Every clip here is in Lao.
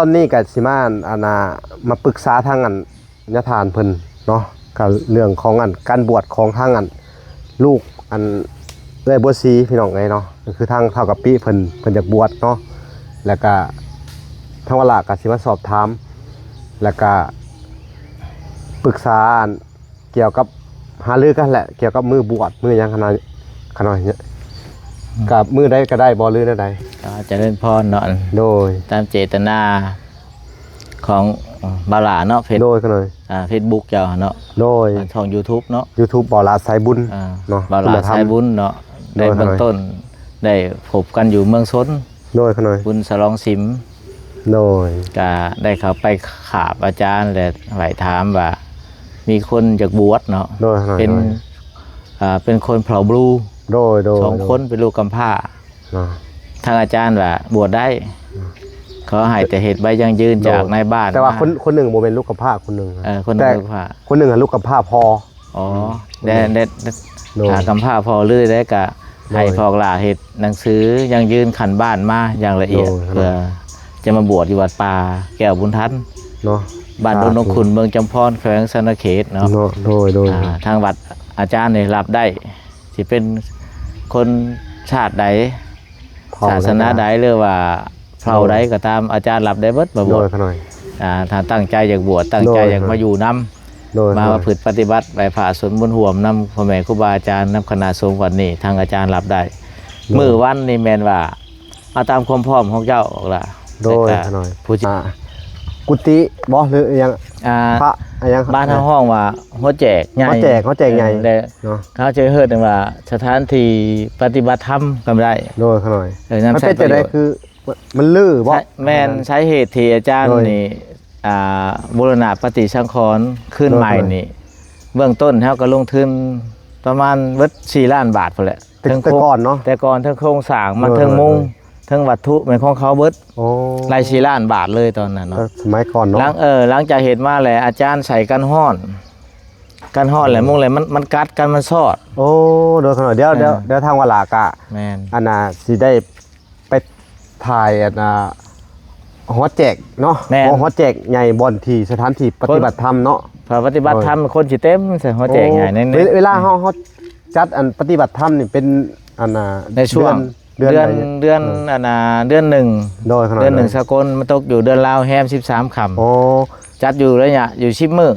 ຕອນນີ້ກໍຊິມາ ອັນ ອັນນ່າ ມາປຶກສາທາງ ອັນ ຍາທ່ານເພິ່ນເນາະ ກໍເລື່ອງຂອງ ອັນ ການບວດຂອງທາງ ອັນ ລູກ ອັນ ເອື້ອຍບົວສີພີ່ນ້ອງເອີຍເນາະ ກໍຄືທາງທ້າວກະປິເພິ່ນ ເພິ່ນຢາກບວດເນາະ ແລ້ວກໍທາງວະລະກໍຊິມາສອບຖາມ ແລ້ວກໍປຶກສາ ອັນ ກ່ຽວກັບຫາລືກັນແຫຼະ ກ່ຽວກັບມື້ບວດມື້ຫຍັງຫັ້ນນະ ຂະນ້ອຍ ອືມ ກັບມື້ໃດກໍໄດ້ບໍ່ ຫຼືແນວໃດ? ກໍຈະເລີນພອນເນາະ ໂດຍ ຕາມເຈດຕະນາຂອງບ່າວຫຼ້າເນາະ ເຟສ ໂດຍ ຂະນ້ອຍ ອ່າ ເຟສບຸກເຈົ້າເນາະ ໂດຍ ອ່າ ຊ່ອງຢູທູບເນາະ ຢູທູບບ່າວຫຼ້າສາຍບຸນ ອ່າ ເນາະ ບ່າວຫຼ້າສາຍບຸນເນາະ ໂດຍ ໃນເບື້ອງຕົ້ນ ໄດ້ພົບກັນຢູ່ເມືອງຊົນ ໂດຍ ຂະນ້ອຍ ບຸນສະຫຼອງສິມ ໂດຍ ກະໄດ້ເຂົ້າໄປຂາບອາຈານ ແລະ ໄຫວ້ຖາມວ່າມີຄົນຢາກບວດເນາະ ໂດຍ ຂະນ້ອຍ ເປັນ ໂດຍ ອ່າ ເປັນຄົນເຜົ່າບລູ ໂດຍ ໂດຍ ສອງຄົນ ເປັນລູກກຳພ້າ ເນາະ ທາງອາຈານວ່າບວດໄດ້ ເນາະ ຂໍໃຫ້ແຕ່ເຮັດໃບຢັ້ງຢືນ ໂດຍ ຈາກນາຍບ້ານ ແຕ່ວ່າ ມາ ຄົນ ຄົນໜຶ່ງບໍ່ແມ່ນລູກກຳພ້າຄົນໜຶ່ງ ເອີ ຄົນໜຶ່ງ ແຕ່ ລູກກຳພ້າ ຄົນໜຶ່ງອະລູກກຳພ້າພໍ່ ອໍ ອືມ ແຕ່ ແຕ່ ໂດຍ ອ່າ ກຳພ້າພໍ່ຫຼືໃດກະ ໂດຍ ໃຫ້ພໍ່ຫຼ້າເຮັດໜັງສືຢັ້ງຢືນຂັ້ນບ້ານມາຢ່າງລະອຽດ ໂດຍ ເພື່ອຈະມາບວດຢູ່ວັດປ່າແກ້ວບຸນທັນເນາະ ບ້ານດົງນົກຂຸນ ສາທຸ ເມືອງຈຳພອນ ແຂວງສະຫວັນນະເຂດເນາະ ເນາະ ໂດຍ ໂດຍ ອ່າ ທາງວັດອາຈານນີ້ຮັບໄດ້ ຊິເປັນຄົນຊາດໃດ ເຜົ່າໃດ ສາສະໜາໃດ ກໍໄດ້ ຫຼືວ່າເຜົ່າໃດກໍຕາມ ໂດຍ ອາຈານຮັບໄດ້ເບິດມາບວດ ໂດຍ ຂະນ້ອຍ ອ່າ ຖ້າຕັ້ງໃຈຢາກບວດ ຕັ້ງໃຈ ໂດຍ ຢາກມາຢູ່ນຳ ໂດຍ ມາປະພຶດປະຕິບັດ ໄຫວ້ພະສົວດມົນຮ່ວມນຳພໍ່ແມ່ຄູບາອາຈານ ນຳຄະນະສົງฆ์ວັດນີ້ ທາງອາຈານຮັບໄດ້ ໂດຍ ມື້ວັນນີ້ແມ່ນວ່າ ເອົາຕາມຄວາມພ້ອມຂອງເຈົ້າອອກລະ ໂດຍ ແລ້ວກໍ ຂະນ້ອຍ ຜູ້ ອ່າ ກຸຕິບໍ ຫຼືອີ່ຫຍັງ ອ່າ ພະອີ່ຫຍັງ ບ້ານເຮົາຮ້ອງວ່າຫົວແຈກໃຫຍ່ ຫົວແຈກ ຫົວແຈກໃຫຍ່ ເອີ ແລະ ເນາະ ເຂົາຈະເອີ້ນວ່າສະຖານທີ່ປະຕິບັດທຳກໍໄດ້ ໂດຍ ຂະນ້ອຍ ເອີ ມັນເປັນຈັ່ງໃດ ຄື ມັນລືບໍ? ແມ່ນ ສາເຫດທີ່ອາຈານ ໂດຍ ນີ້ ອ່າ ບູລະນະປະຕິສັງຂອນຄືນໃໝ່ນີ້ ໂດຍ ເບື້ອງຕົ້ນເຮົາກໍລົງທຶນປະມານເບິດສີ່ລ້ານບາດພຸ້ນແຫຼະ ແຕ່ ເທິງ ແຕ່ກ່ອນເນາະ ແຕ່ກ່ອນ ເທິງໂຄງສ້າງ ມາ ໂດຍ ເທິງມຸງ ໂດຍ ເທິງວັດຖຸແມ່ນຂອງເຂົາເບິດ ໂອ້ ຫຼາຍສີ່ລ້ານບາດເລີຍຕອນນັ້ນເນາະ ແຕ່ສະໄໝກ່ອນເນາະ ຫຼັງ ເອີ ຫຼັງຈາກເຮັດມາແລ້ວ ອາຈານໃສ່ກັນຮ້ອນ ກັນຮ້ອນແຫຼະ ໂອ້ ມຸງແຫຼະ ມັນ ມັນກັດກັນ ມັນຊອດ ໂອ້ ໂດຍ ຂະນ້ອຍ ດຽວ ເອີ ດຽວ ດຽວທາງວະລະກະ ແມ່ນ ອັນນ່າ ຊິໄດ້ ໄປຖ່າຍ ອັນນ່າ ຫໍແຈກເນາະ ແມ່ນ ຫໍ ຫໍແຈກໃຫຍ່ ບ່ອນທີ່ສະຖານທີ່ປະຕິບັດທຳເນາະ ຖ້າປະຕິບັດທຳ ໂດຍ ຄົນຊິເຕັມໃສ່ຫໍແຈກໃຫຍ່ ໂອ້ ໃນ ເວ ເວລາເຮົາ ເຮົາຈັດ ອັນ ປະຕິບັດທຳນີ້ເປັນ ອັນນ່າ ໃນຊ່ວງເດືອນ ເດືອນ ເດືອນ ເດືອນ ເອີ ອັນນ່າ ເດືອນໜຶ່ງ ໂດຍ ຂະນ້ອຍ ເດືອນໜຶ່ງ ໂດຍ ສາກົນ ມັນຕົກຢູ່ເດືອນລາວແຮມສິບສາມຄ່ຳ ໂອ້ ຈັດຢູ່ໄລຍະຢູ່ສິບມື້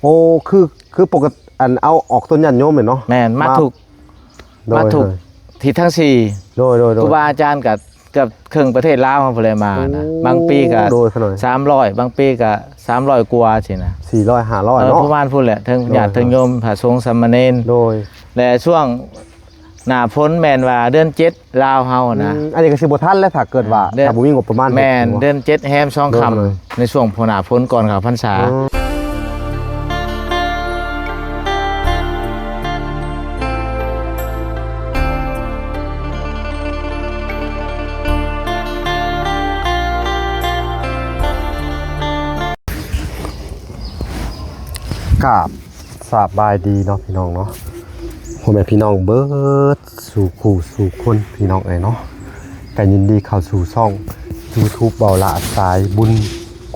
ໂອ້ ຄື ຄືປົກກະຕິ ອັນ ເອົາອອກຕົນຍາດໂຍມແມ່ນເນາະ ແມ່ນ ມາ ມາທຸກ ໂດຍ ມາທຸກ ໂດຍ ທິດທັງສີ່ ໂດຍ ໂດຍ ໂດຍ ຄູບາອາຈານກໍເກືອບເຄິ່ງປະເທດລາວເຮົາພຸ້ນແຫຼະມານະ ໂອ້ ບາງປີກໍ ໂດຍ ຂະນ້ອຍ ສາມຮ້ອຍ ບາງປີກໍສາມຮ້ອຍກວ່າຊີ້ນະ ສີ່ຮ້ອຍ ຫ້າຮ້ອຍ ເອີ ເນາະ ປະມານພຸ້ນແຫຼະ ເຖິງ ໂດຍ ຍາດ ໂດຍ ເຖິງໂຍມ ພະສົງສາມະເນນ ໂດຍ ແລະ ຊ່ວງໜ້າຝົນແມ່ນວ່າເດືອນເຈັດ ລາວເຮົານະ ອືມ ອັນນີ້ກໍຊິບໍ່ທັນແລ້ວ ຖ້າເກີດວ່າ ເອີ ເດືອນ ຖ້າບໍ່ມີງົບປະມານ ແມ່ນ ເຮັດ ເດືອນເຈັດແຮມສອງຄ່ຳ ໂດຍ ໂດຍ ໃນຊ່ວງໜ້າຝົນກ່ອນເຂົ້າພັນສາ ໂອ້ ກາບ ສະບາຍດີເນາະພີ່ນ້ອງເນາະ ພໍ່ແມ່ພີ່ນ້ອງເບິດສູ່ຄູ່ສູ່ຄົນພີ່ນ້ອງເອີຍເນາະ ກໍຍິນດີເຂົ້າສູ່ຊ່ອງຢູທູບເບົາຫຼ້າສາຍບຸນ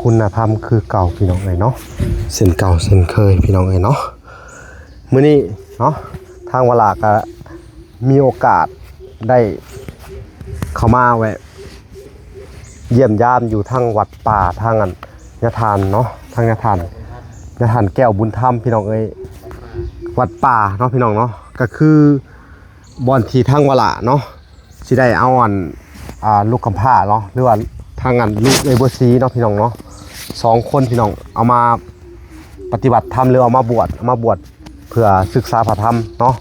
ຄຸນນະທຳຄືເກົ່າພີ່ນ້ອງເອີຍເນາະ ເຊັ່ນເກົ່າເຊັ່ນເຄີຍພີ່ນ້ອງເອີຍເນາະ ມື້ນີ້ເນາະ ທາງວະລາກໍມີໂອກາດໄດ້ເຂົ້າມາແວະ ຢ້ຽມຢາມຢູ່ທາງວັດປ່າ ທາງອັນຍາທ່ານເນາະ ທາງຍາທ່ານ ຍາທ່ານແກ້ວບຸນທຳພີ່ນ້ອງເອີຍ ວັດປ່າເນາະພີ່ນ້ອງເນາະ ກໍຄືບ່ອນທີ່ທາງວະລະເນາະ ຊິໄດ້ເອົາອັນ ອ່າ ລູກກຳພ້າເນາະ ຫຼືວ່າທາງອັນລູກເອື້ອຍບົວສີເນາະພີ່ນ້ອງເນາະ ສອງຄົນພີ່ນ້ອງ ເອົາມາປະຕິບັດທຳ ຫຼືເອົາມາບວດ ເອົາມາບວດເພື່ອສຶກສາພະທຳເນາະ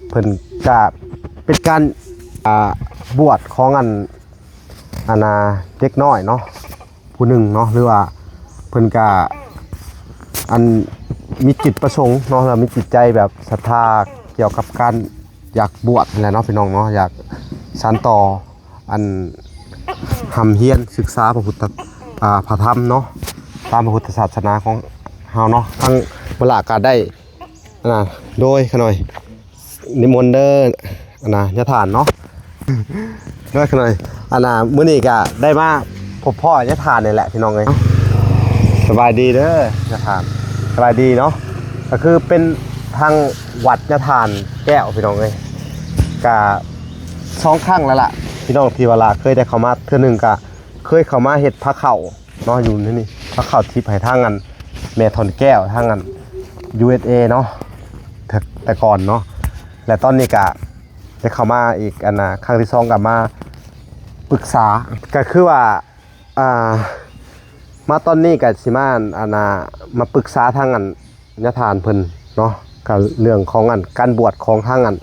ເພິ່ນກະເປັນການ ອ່າ ບວດຂອງອັນ ອັນນ່າ ເດັກນ້ອຍເນາະ ຜູ້ໜຶ່ງເນາະ ຫຼືວ່າເພິ່ນກະ ອັນ ມີຈິດປະສົງເນາະ ແລ້ວມີຈິດໃຈແບບສັດທາກ່ຽວກັບການຢາກບວດຫັ້ນແຫຼະເນາະ ພີ່ນ້ອງເນາະ ຢາກສານຕໍ່ ອັນ ຮ່ຳຮຽນສຶກສາພະພຸດທະ ອ່າ ພະທຳເນາະ ຕາມພະພຸດທະສາສະໜາຂອງເຮົາເນາະ ທາງວະລະກະໄດ້ ອັນນ່າ ໂດຍຂະນ້ອຍ ນິມົນເດີ ອັນນ່າ ຍາທ່ານເນາະ ໂດຍຂະນ້ອຍ ອັນນ່າ ມື້ນີ້ກະໄດ້ມາ ພໍ້ຍາທ່ານນີ້ແຫຼະພີ່ນ້ອງເອີຍ. ສະບາຍດີເດີຍາທ່ານ ສະບາຍດີເນາະ. ກໍຄືເປັນທາງວັດຍາທ່ານແກ້ວພີ່ນ້ອງເອີຍ. ກະສອງຄັ້ງແລ້ວລະພີ່ນ້ອງ ທີ່ວ່າລາເຄີຍໄດ້ເຂົ້າມາເທື່ອໜຶ່ງ ກະເຄີຍເຂົ້າມາເຮັດພາເຂົ້າເນາະ ຢູ່ໃນນີ້ ພາເຂົ້າທິບໃຫ້ທາງອັນແມ່ທ່ອນແກ້ວ ທາງອັນ ຢູເອສເອ ເນາະ ແຕ່ ແຕ່ກ່ອນເນາະ. ແລະຕອນນີ້ກະໄດ້ເຂົ້າມາອີກ ອັນນ່າ ຄັ້ງທີສອງ ກະມາປຶກສາ ກະຄືວ່າ ອ່າ ມາຕອນນີ້ກໍຊິມາ ອັນ ອັນນ່າ ມາປຶກສາທາງອັນຍາທ່ານເພິ່ນເນາະ ກໍເລື່ອງຂອງອັນການບວດຂອງທາງອັນ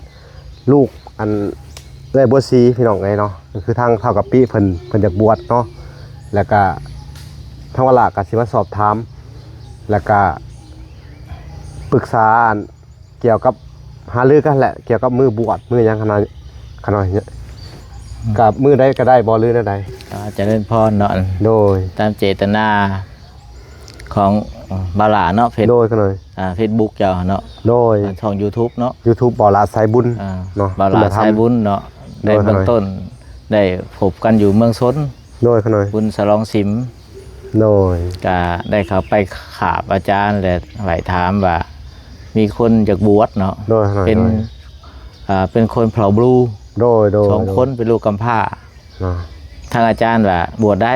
ລູກອັນເອື້ອຍບົວສີພີ່ນ້ອງເອີຍເນາະ. ກໍຄືທາງທ້າວກະປິເພິ່ນ ເພິ່ນຢາກບວດເນາະ ແລ້ວກະທາງວາລາກໍຊິມາສອບຖາມ ແລ້ວກະປຶກສາອັນ ກ່ຽວກັບຫາລືກັນແຫຼະ ກ່ຽວກັບມື້ບວດມື້ຫຍັງຫັ້ນນະ ຂະນ້ອຍ ອືມ ກັບມື້ໃດກໍໄດ້ບໍ່ ຫຼືແນວໃດ? ອ່າ ຈະເລີນພອນເນາະ. ໂດຍ ຕາມເຈດຕະນາຂອງບ່າວຫຼ້າເນາະ ເຟສ ໂດຍ ຂະນ້ອຍ ອ່າ ເຟສບຸກເຈົ້າເນາະ. ໂດຍ ອ່າ ຊ່ອງຢູທູບເນາະ ຢູທູບບ່າວຫຼ້າສາຍບຸນ ອ່າ ເນາະ ບ່າວຫຼ້າສາຍບຸນເນາະ. ໂດຍ ໃນເບື້ອງຕົ້ນ ຂະນ້ອຍ ໄດ້ພົບກັນຢູ່ເມືອງຊົນ ໂດຍ ຂະນ້ອຍ ບຸນສະຫຼອງສິມ. ໂດຍ ກະໄດ້ເຂົ້າໄປຂາບອາຈານ ແລະ ໄຫວ້ຖາມວ່າມີຄົນຢາກບວດເນາະ. ໂດຍ ຂະນ້ອຍ ເປັນ ໂດຍ ອ່າ ເປັນຄົນເຜົ່າບລູ. ໂດຍ ໂດຍ ສອງຄົນ ໂດຍ ເປັນລູກກຳພ້າ. ອ່າ ທາງອາຈານວ່າບວດໄດ້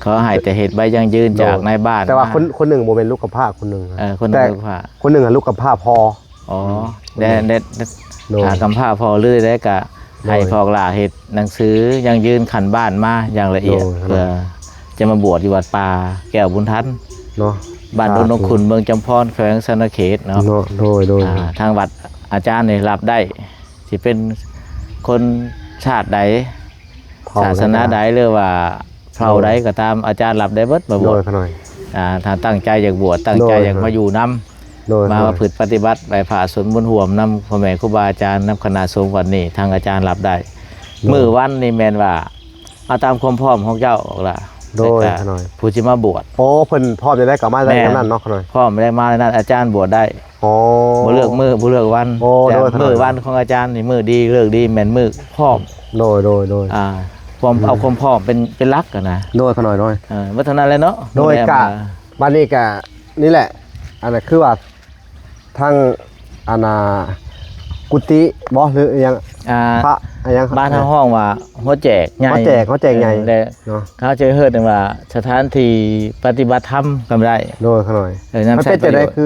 ອ່າ ຂໍໃຫ້ແຕ່ເຮັດໃບຢັ້ງຢືນ ໂດຍ ຈາກນາຍບ້ານ. ແຕ່ວ່າ ມາ ຄົນ ຄົນໜຶ່ງບໍ່ແມ່ນລູກກຳພ້າ ຄົນໜຶ່ງ ເອີ ຄົນໜຶ່ງ ແຕ່ລູກກຳພ້າ ຄົນໜຶ່ງອະລູກກຳພ້າພໍ່. ອໍ ອືມ ແຕ່ ແຕ່ ໂດຍ ອ່າ ກຳພ້າພໍ່ຫຼືໃດກໍໃຫ້ ໂດຍ ພວກຫຼ້າເຮັດໜັງສືຢັ້ງຢືນຂັ້ນບ້ານມາຢ່າງລະອຽດ ໂດຍ ເພື່ອຈະມາບວດຢູ່ວັດປ່າແກ້ວບຸນທັນເນາະ ບ້ານດົງນົກຂຸນ ເມືອງຈຳພອນ ແຂວງສະຫວັນນະເຂດເນາະ. ໂດຍ ໂດຍ ອ່າ ທາງວັດອາຈານນີ້ຮັບໄດ້ ຊິເປັນຄົນຊາດໃດ ເຜົ່າໃດ ສາສະໜາໃດ ຫຼືວ່າ ເຜົ່າໃດກໍຕາມ ໂດຍ ອາຈານຮັບໄດ້ເບິດມາບວດ. ໂດຍ ຂະນ້ອຍ ອ່າ ຖ້າຕັ້ງໃຈຢາກບວດ ຕັ້ງໃຈ ໂດຍ ຢາກມາຢູ່ນຳ ໂດຍ ມາປະພຶດປະຕິບັດ ໄຫວ້ພະສົວດມົນຮ່ວມນຳພໍ່ແມ່ຄູບາອາຈານ ນຳຄະນະສົງฆ์ວັດນີ້ ທາງອາຈານຮັບໄດ້. ໂດຍ ມື້ວັນນີ້ແມ່ນວ່າ ເອົາຕາມຄວາມພ້ອມຂອງເຈົ້າອອກລະ ໂດຍ ແລ້ວກະ ຂະນ້ອຍ ຜູ້ຊິມາບວດ. ໂອ້ ເພິ່ນພ້ອມຈັ່ງໃດກໍມາ ແມ່ນ ຢ່າງນັ້ນເນາະ ຂະນ້ອຍ. ພ້ອມແລ້ວມານັ້ນ ອາຈານບວດໄດ້. ອໍ ບໍ່ເລືອກມື້ ບໍ່ເລືອກວັນ. ໂອ້ ແຕ່ ໂດຍ ຂະນ້ອຍ ມື້ວັນຂອງອາຈານນີ້ ມື້ດີເລີກດີ ແມ່ນມື້ພ້ອມ. ໂດຍ ໂດຍ ໂດຍ ອ່າ ຄວາມ ອືມ ເອົາຄວາມພ້ອມເປັນ ເປັນຫຼັກຫັ້ນນະ. ໂດຍ ຂະນ້ອຍ ໂດຍ ເອີ ບໍ່ເທົ່ານັ້ນແຫຼະເນາະ. ໂດຍ ແມ່ນ ກະ ວ່າ ບັດນີ້ກະ ນີ້ແຫຼະ ອັນນັ້ນຄືວ່າ ທາງ ອັນນ່າ ກຸຕິບໍ ຫຼືອີ່ຫຍັງ ອ່າ ພະອີ່ຫຍັງ ບ້ານເຮົາຮ້ອງວ່າຫົວແຈກໃຫຍ່ ຫົວແຈກ ຫົວແຈກໃຫຍ່ ເອີ ແລະ ເນາະ ເຮົາຈະເອີ້ນວ່າສະຖານທີ່ປະຕິບັດທຳກໍໄດ້. ໂດຍ ຂະນ້ອຍ ເອີ ມັນເປັນຈັ່ງໃດ ຄື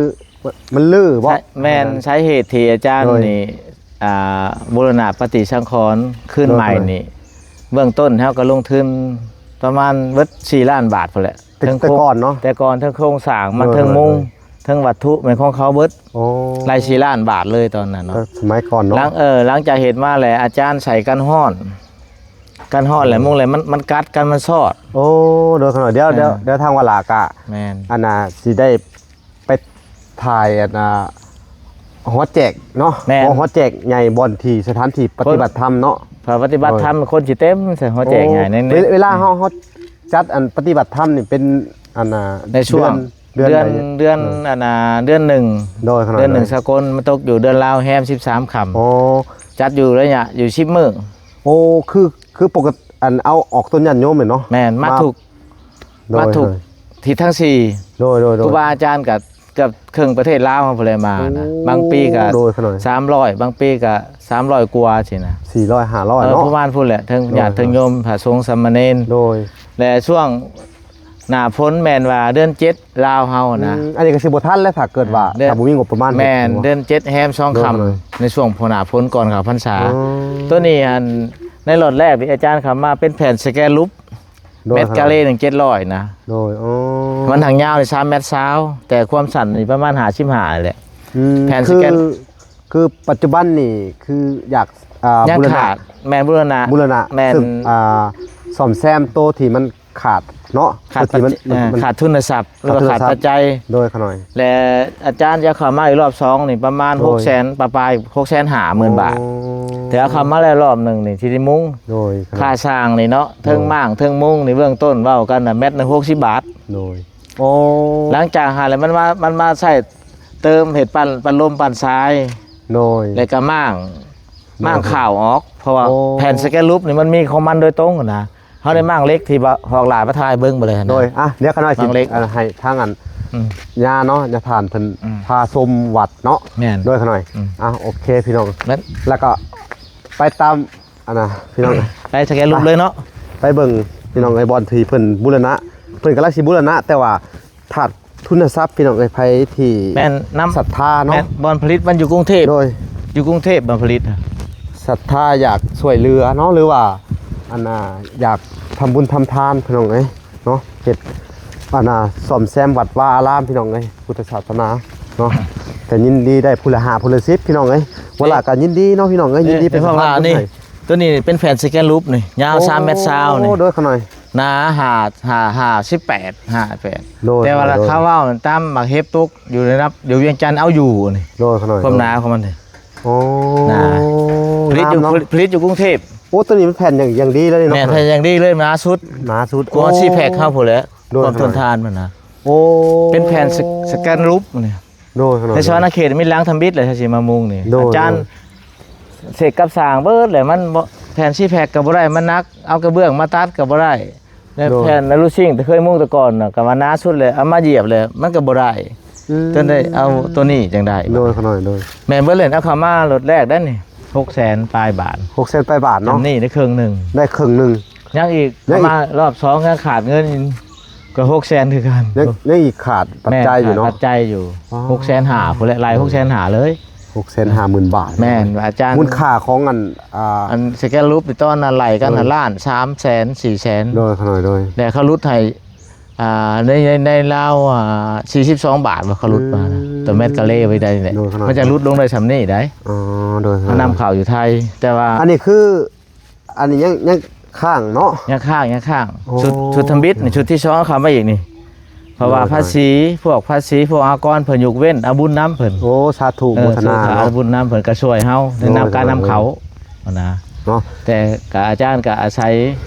ມັນລືບໍ? ແມ່ນ ສາເຫດທີ່ອາຈານ ໂດຍ ນີ້ ອ່າ ບູລະນະປະຕິສັງຂອນຄືນໃໝ່ນີ້ ໂດຍ ຂະນ້ອຍ ເບື້ອງຕົ້ນເຮົາກໍລົງທຶນປະມານເບິດສີ່ລ້ານບາດພຸ້ນແຫຼະ. ແຕ່ ແຕ່ກ່ອນເນາະ ແຕ່ກ່ອນ ເທິງໂຄງສ້າງມັນ ໂດຍ ເທິງມຸງ ໂດຍ ເທິງວັດຖຸແມ່ນຂອງເຂົາເບິດ. ໂອ້ ໄລ່ສີ່ລ້ານບາດເລີຍຕອນນັ້ນເນາະ ແຕ່ສະໄໝກ່ອນເນາະ. ຫຼັງ ເອີ ຫຼັງຈາກເຮັດມາແລ້ວ ອາຈານໃສ່ກັນຮ້ອນ ກັນຮ້ອນແລ້ວ ໂດຍ ມຸງແລ້ວ ມັນ ມັນກັດກັນ ມັນຊອດ. ໂອ້ ໂດຍ ຂະນ້ອຍ ດຽວ ເອີ ດຽວ ດຽວທາງວາລາກະ ແມ່ນ ອັນນ່າ ຊິໄດ້ໄປຖ່າຍ ອັນນ່າ ຫໍແຈກເນາະ. ແມ່ນ ຫໍແຈກໃຫຍ່ ບ່ອນທີ່ສະຖານທີ່ປະຕິບັດທຳເນາະ ເພາະປະຕິບັດທຳ ໂດຍ ຄົນຊິເຕັມໃສ່ຫໍແຈກໃຫຍ່. ໂອ້ ໃນ ເວ ເວລາເຮົາ ເຮົາຈັດອັນປະຕິບັດທຳນີ້ເປັນ ອັນນ່າ ໃນຊ່ວງເດືອນ ເດືອນ ເດືອນ ເດືອນ ເອີ ອັນນ່າ ເດືອນໜຶ່ງ. ໂດຍ ຂະນ້ອຍ ເດືອນໜຶ່ງ ໂດຍ ສາກົນ ມັນຕົກຢູ່ເດືອນລາວແຮມສິບສາມຄ່ຳ. ອໍ ຈັດຢູ່ໄລຍະຢູ່ສິບມື້. ໂອ້ ຄື ຄືປົກກະຕິ ອັນ ເອົາອອກຕົນຍາດໂຍມແມ່ນເນາະ. ແມ່ນ ມາ ມາທຸກ ໂດຍ ມາທຸກ ໂດຍ ທິດທັງສີ່. ໂດຍ ໂດຍ ໂດຍ ຄູບາອາຈານກໍເກືອບເຄິ່ງປະເທດລາວເຮົາພຸ້ນແຫຼະມານະ. ໂອ້ ບາງປີກໍ ໂດຍ ຂະນ້ອຍ ສາມຮ້ອຍ ບາງປີກໍສາມຮ້ອຍກວ່າຊີ້ນະ ສີ່ຮ້ອຍ ຫ້າຮ້ອຍ ເອີ ເນາະ ປະມານພຸ້ນແຫຼະ ເຖິງ ໂດຍ ຍາດເຖິງໂຍມ ພະສົງສາມະເນນ. ໂດຍ ແລະ ຊ່ວງໜ້າຝົນແມ່ນວ່າເດືອນເຈັດລາວເຮົານະ. ອືມ ອັນນີ້ກໍຊິບໍ່ທັນແລ້ວ ຖ້າເກີດວ່າ ເອີ ຖ້າບໍ່ມີງົບປະມານ. ແມ່ນ ເດືອນເຈັດແຮມສອງຄ່ຳ ໂດຍ ໃນຊ່ວງໜ້າຝົນກ່ອນເຂົ້າພັນສາ. ໂອ້ ໂຕນີ້ ອັນ ໃນລັອດແລກທີ່ອາຈານເຂົ້າມາເປັນແຜ່ນສະແກນຮູບ ໂດຍ ແມັດກາເຣໜຶ່ງເຈັດຮ້ອຍນະ. ໂດຍ ອໍ ມັນທາງຍາວນີ້ສາມແມັດຊາວ ແຕ່ຄວາມສັ້ນນີ້ປະມານຫ້າສິບຫ້າແຫຼະ. ອືມ ແຜ່ນສະແກນ ຄື ຄືປັດຈຸບັນນີ້ຄືຢາກ ອ່າ ຍາກ ບູລະນະ ຂາດ ແມ່ນ ບູລະນະ ບູລະນະ ແມ່ນ ເຊິ່ງ ອ່າ ສ້ອມແຊມໂຕທີ່ມັນຂາດເນາະ ຂາດ ໂຕທີ່ມັນ ເອີ ມັນ ຂາດທຶນຊັບ ຫຼືວ່າຂາດ ຂາດທຶນຊັບ ປັດໄຈ. ໂດຍ ຂະນ້ອຍ ແລະ ອາຈານຈະເຂົ້າມາອີກລອບສອງນີ້ປະມານ ໂດຍ ຫົກແສນປາຍໆ ຫົກແສນຫ້າໝື່ນບາດ. ໂອ້ ແຕ່ເອົາເຂົ້າມາແລ້ວລອບໜຶ່ງນີ້ທີ່ໄດ້ມຸງ. ໂດຍ ຂະນ້ອຍ ຄ່າສ້າງນີ້ເນາະ ເທິງ ໂດຍ ມ້າງເທິງມຸງນີ້ເບື້ອງຕົ້ນເວົ້າກັນນະ ແມັດໜຶ່ງຫົກສິບບາດ. ໂດຍ ໂອ້ ຫຼັງຈາກຫັ້ນແລ້ວມັນມາ ມັນມາໃຊ້ເຕີມເຮັດປັ້ນ ປັ້ນລົມ ປັ້ນຊາຍ. ໂດຍ ແລ້ວກໍມ້າງ ໂດຍ ມ້າງຂາວອອກ ເພາະວ່າ ໂອ້ ແຜ່ນສະແກນຮູບນີ້ມັນມີຂອງມັນໂດຍຕົງນະ. ເຮົາໄດ້ມ້າງເຫຼັກທີ່ວ່າຮອກຫຼ້າມາຖ່າຍເບິ່ງບໍ່ເລີຍຫັ້ນນະ ໂດຍ ອ່ະ ດຽວຂ້ານ້ອຍຊິ ມ້າງເຫຼັກ ອັນ ໃຫ້ທາງອັນ ອືມ ຍ່າເນາະ ຍ່າທ່ານເພິ່ນ ອືມ ພາຊົມວັດເນາະ ແມ່ນ ໂດຍຂ້ານ້ອຍ ອືມ ອ່ະ ໂອເຄພີ່ນ້ອງ ແລ້ວ ແລ້ວກໍໄປຕາມ ອັນນະ ພີ່ນ້ອງ ໄປສະແກນຮູບເລີຍເນາະ ໄປເບິ່ງພີ່ນ້ອງເອີຍ ບ່ອນທີ່ເພິ່ນບູລະນະ ເພິ່ນກຳລັງຊິບູລະນະ ແຕ່ວ່າຂາດທຶນທະຊັບພີ່ນ້ອງເອີຍ ໃຜທີ່ ແມ່ນນຳ ສັດທາເນາະ ແມ່ນ ບ່ອນຜະລິດມັນຢູ່ກຸງເທບ ໂດຍ ຢູ່ກຸງເທບບ່ອນຜະລິດ ສັດທາຢາກຊ່ວຍເຫຼືອເນາະ ຫຼືວ່າ ອັນນະ ຢາກທຳບຸນທຳທານພີ່ນ້ອງເອີຍ ເນາະ ເຮັດ ອັນນະ ສ້ອມແຊມວັດວາອາລາມພີ່ນ້ອງເອີຍ ພຸດທະສາສະໜາເນາະ ກໍຍິນດີໄດ້ຜູ້ລະຫ້າຜູ້ລະສິບພີ່ນ້ອງເອີຍ ເວລາກໍຍິນດີເນາະພີ່ນ້ອງເອີຍ ຍິນດີເປັນສະພານບຸນໃຫ້ ຕົວນີ້ເປັນແຜ່ນສະແກນຮູບນີ້ ຍາວສາມແມັດຊາວນີ້ ໂດຍຂ້ານ້ອຍ ໜາຫ້າ ຫ້າ ຫ້າສິບແປດ ຫ້າແປດ ໂດຍ ແຕ່ວ່າ ໂດຍ ເຂົາເວົ້າຕາມໝາກເຫັບຕົກຢູ່ໃນລະດັບ ຢູ່ວຽງຈັນເອົາຢູ່ນີ້ ໂດຍຂ້ານ້ອຍ ຄວາມໜາຂອງມັນນີ້ ໂອ້ ໜາ ຜະລິດຢູ່ ງາມເນາະ ຜະລິດຢູ່ກຸງເທບ ໂອ້ ຕົວນີ້ມັນແຜ່ນຢ່າງ ຢ່າງດີເລີຍເນາະ ແມ່ນແຜ່ນຢ່າງດີເລີຍ ໜາສຸດ ໜາສຸດ ກວ່າ ໂອ້ ຊີແພັກເຮົາພຸ້ນແຫຼະ ໂດຍ ຄວາມທົນທານມັນນະ ໂອ້ ເປັນແຜ່ນສະ ສະແກນຮູບນີ້ ໂດຍ ໃນສະຫວັນນະເຂດມີຫຼັງທຳອິດແຫຼະ ຖ້າຊິມາມຸງນີ້ ໂດຍ ອາຈານ ໂດຍ ເສກກັບສ້າງເບິດແຫຼະ ມັນບໍ່ ແຜ່ນຊີແພັກກໍບໍ່ໄດ້ ມັນໜັກ ເອົາກະເບື້ອງມາຕັດກໍບໍ່ໄດ້ ແລະ ໂດຍ ແຜ່ນອະລູຊິງທີ່ເຄີຍມຸງແຕ່ກ່ອນນະ ກໍວ່າໜາສຸດແຫຼະ ເອົາມາຢຽບແລ້ວມັນກໍບໍ່ໄດ້ ອືມ ຈົນໄດ້ເອົາຕົວນີ້ຈັ່ງໄດ້ ໂດຍ ຂ້ານ້ອຍ ໂດຍ ແມ່ນເບິດເລີຍ ເອົາເຂົ້າມາໂລດແລກໄດ້ນີ້ ຫົກແສນປາຍບາດ ຫົກແສນປາຍບາດເນາະ ຈຳນີ້ໄດ້ເຄິ່ງໜຶ່ງ ໄດ້ເຄິ່ງໜຶ່ງ ຍັງອີກ ຍັງອີກ ເອົາມາລອບສອງຍັງຂາດເງິນ ກໍຫົກແສນຄືກັນ ຍັງ ຍັງອີກຂາດປັດໄຈຢູ່ເນາະ ແມ່ນ ຂາດປັດໄຈຢູ່ ອໍ ຫົກແສນຫ້າພຸ້ນແຫຼະ ໄລ່ຫົກແສນຫ້າເລີຍ ຫົກແສນຫ້າໝື່ນບາດ ແມ່ນ ອາຈານ ມູນຄ່າຂອງອັນ ອ່າ ອັນສະແກນຮູບຕອນນັ້ນໄລ່ກັນ ໂດຍ ລ້ານ ສາມແສນ ສີ່ແສນ ໂດຍ ຂ້ານ້ອຍ ໂດຍ ແລ້ວເຂົາຫຼຸດໃຫ້ ອ່າ ໃນ ໃນ ໃນລາວ ອ່າ ສີ່ສິບສອງບາດບໍ່ ເຂົາຫຼຸດມານະ ອືມ ຕົວແມັດກາເລໄວ້ໄດ້ນີ້ແຫຼະ ໂດຍ ຂ້ານ້ອຍ ມັນຈະຫຼຸດລົງໄດ້ສ່ຳນີ້ໄດ໋ ອໍ ໂດຍ ເຂົານຳເຂົ້າຢູ່ໄທ ແຕ່ວ່າ ອັນນີ້ຄື ອັນນີ້ຍັງ ຍັງຄ້າງເນາະ ຍັງຄ້າງ ຍັງຄ້າງ ໂອ້ ຊຸດ ຊຸດທຳອິດນີ້ ຊຸດທີສອງເຂົ້າມາອີກນີ້ ເພາະວ່າ ໂດຍ ພາສີ ພວກພາສີ ພວກອາກອນເພິ່ນຍົກເວັ້ນ ເອົາບຸນນຳເພິ່ນ ໂອ້ ສາທຸ ເອີ ໂມທະນາ ສາທຸ ເນາະ ເອົາບຸນນຳເພິ່ນກໍຊ່ວຍເຮົາ ໂດຍ ໃນນຳການນຳເຂົ້າ ໂດຍ ຫັ້ນນະ ເນາະ ແຕ່ກໍອາຈານກໍອາໄສ